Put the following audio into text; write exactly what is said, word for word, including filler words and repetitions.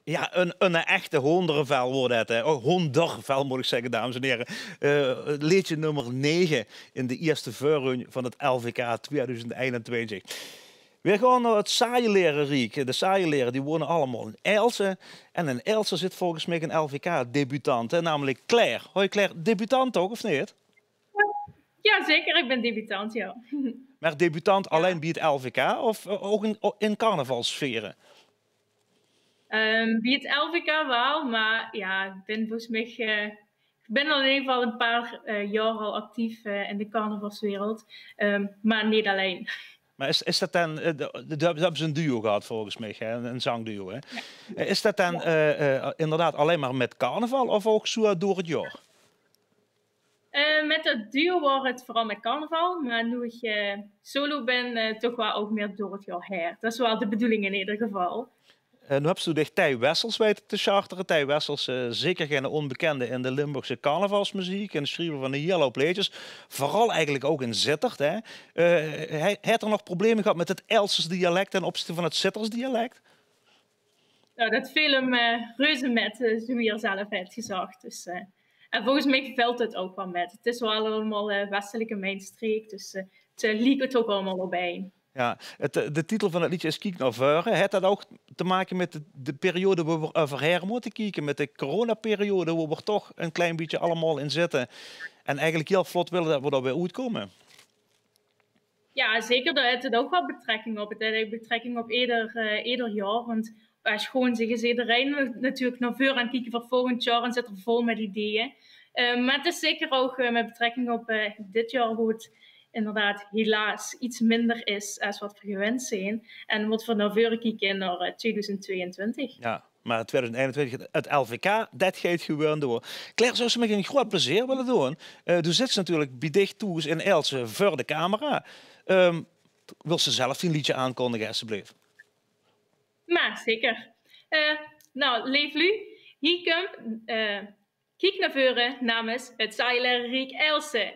Ja, 'n, 'n echte hoondervel woort det, hè. Oh, hoondervel mót ich zègke, dames en hiere. Eh, leedje nómmer nege in de ierste veurrunj van 't L V K twieëdoezend einentwintjig. Veer gaon nao 't Saajeliereriek. De Saajelierere die wone allemaol in Aelse. En in Aelse zit volges mich 'n L V K-debutant, hè, namelik Claire. Hoi Claire, debutant toch, of neet? Ja, zeker. Ich bön debutant, ja. Mer debutant allein bie 't L V K of, eh, ouch in, in carnavalssfere? Ehm, bie 't L V K waal, mer ja, ich bön volges mich, eh, ich bön al in eder geval 'n paar, eh, jaor al actief, eh, in de carnavalswereld. Ehm, mer neet allein. Mer is, is det dan, eh, de, de, de höbbe ze 'n duo gehad volges mich, hè? 'n, 'n zangduo, hè? Eh, is det dan, eh, eh, inderdaad allein mer mit carnaval of ouch zoe door 't jaor? Eh, mit det duo waor 't veural mit carnaval, mer noe ich, eh, solo bön, eh, toch waal ouch mieë door 't jaor haer. Det is waal de bedoeling in eder geval. Eh, noe höbs doe dich Thei Wessels weite te chartere. Thei Wessels, eh, zeker geine ónbekènde in de Limburgse carnavalsmeziek. 'ne Sjriever van 'ne hiele houp leedjes. Veural eigelik ouch in Zitterd, hè. Eh, hae-, haet 'r nog probleme gehad mit 't Aelsers dialek ten opzichte van 't Zitters dialek? Nou, det veel 'm, eh, reuze mit, eh, zoe wie 'r zelf haet gezag. Dus, eh, en volges mich vèlt 't ouch waal mit. 't Is waal allemaol, eh, westelike mijnstreek, dus, eh, 't, eh, liek 't ouch allemaol op ein. Ja, 't, eh, de titel van 't leedje is Kiek nao veure. Haet det ouch te make mit de, de periode wo veer euverhaer mótte kieke, mit de coronaperiode, wo veer toch 'n klein bietje allemaol in zitte en eigelik hiel vlot wille det veer dao weer oetkómme? Ja, zeker. Dao haet 't ouch waal betrekking op. 't Haet eigelik betrekking op eder, eh, eder jaor. Want es se gewoon zeks, is ederein natuurlik nao veure aan 't kieke veur volgend jaor en zit 'r vol mit ideeë. Eh, mer 't is zeker ouch, eh, mit betrekking op, eh, dit jaor, wo 't inderdaad helaas get minder is es waat veer gewend zeen. En waat veer nao veure kieke nao, eh, twieëdoezend twieëntwintjig. Ja, mer twieëdoezend einentwintjig, 't, 't L V K, det geit gewoon door. Claire, zous se mich ein groeat plezeer wille doon? Eh, doe zits natuurlik bie dich thoes in Aelse veur de camera. Ehm, wils se zelf dien leedje aankondige, esjeblief? Mer zeker. Eh, nou, leef luuj, hie kump, eh, Kiek nao veure names 't Saajeliereriek Aelse.